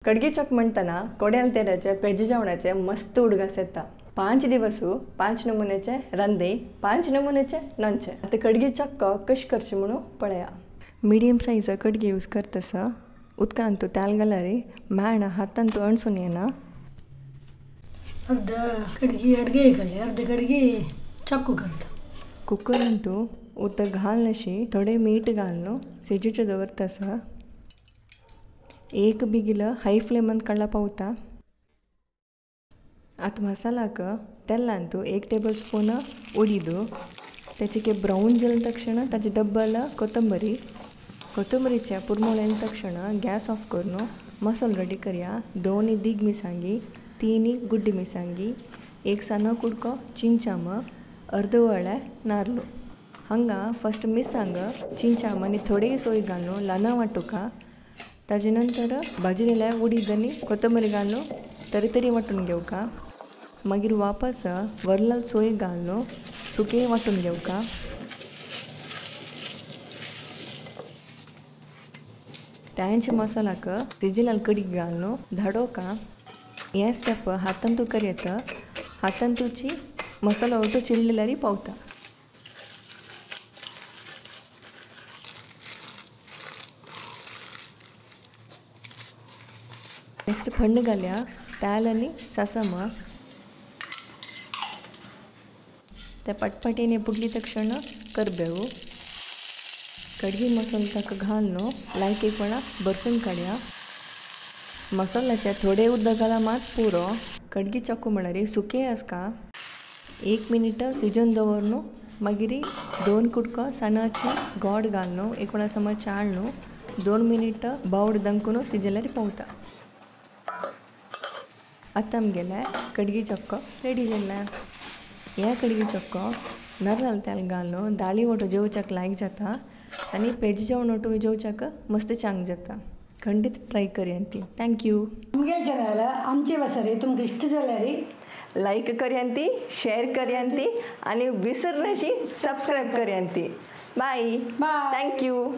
कडगी चक म्हणटना कोड्याल तेलाचे पेज जेवणाचे मस्त उडगास येता. 5 दिवस 5 नमुन्याचे रांदे 5 नमुन्याचे नंचे. आता कडगी चक्क कशी करची म्हणून पळया. मीडियम साईज कडगी यूज करतस. उदकांतू तेल घालारी मेण हातांतू अणसून येना. अर्ध कडगी अडगे काडले अर्ध कडगी चक्कू करता. कुकरांतू उदक घालनशी थोडे मीठ घालून शिजूचे दवरतस. एक बिगिल हाय फ्लेमान काडला पावता. आतां मसालाक तेलांतू 1 टेबल स्पून उडीद त्याचे ब्राऊन जाले तक्षण ताचे डब्बल कोथंबरी कोथंबरीच्या पुरमोळ्यान तक्षण गॅस ऑफ करून मसालो रेडी करया. 2 दीग मिरसांगी 3 गुड्डी मिरसांगी 1 सानो कुडको चिंचाम अर्द वळ्ळे नारलो. हांगा फस्ट मिरसांग चिंचाम आनी थोडे सोय घालून ल्हान वांटुका. ताजे नंतर भाजिलेल्या उडीद आनी कोथंबरी घालून तरी वांटून घेवका. मागीर वापस वरलाल सोय घालून सुके वांटून घेवका. तांचे मसालाक शिजिलाल कडीक घालून धाडोवका. हे स्टेप हातांतू करयत हातांतूची मसालो ओटो चिरलेल्यारी पावता. नेक्स्ट फण्ण घालया तेल आनी सासम ते पटपटीने पुगली तक्षण करबेव. कडगी मसालो ताका घालून लायक एक वेळा बरसून काडया. मसाल्याचे थोडे उदक घाला मात पुरो. कडगी चक्कू म्हळ्यार सुके आसका. 1 मिनिट शिजोवन दवरून मागीर 2 कुडको सानाचे गोड घालून एक वेळा समज चाळून 2 मिनिट बावड दंकून शिजल्यार पावता. आतां आमगेलें कडगी चक्को रेडी जालें. हें कडगी चक्को नारल तेल घालून दाळी वटो जेवच्याक लायक जाता आनी पेज जेवण वटो जेवच्याक मस्त चांग जाता. खंडित ट्राय करयांती. Thank you. आमगे चॅनल आमचे वसरी तुमकां इश्ट जाल्यार लायक करयांती, शेअर करयांती आनी विसरनाशी सबस्क्रायब करयांती. बाय. Thank you.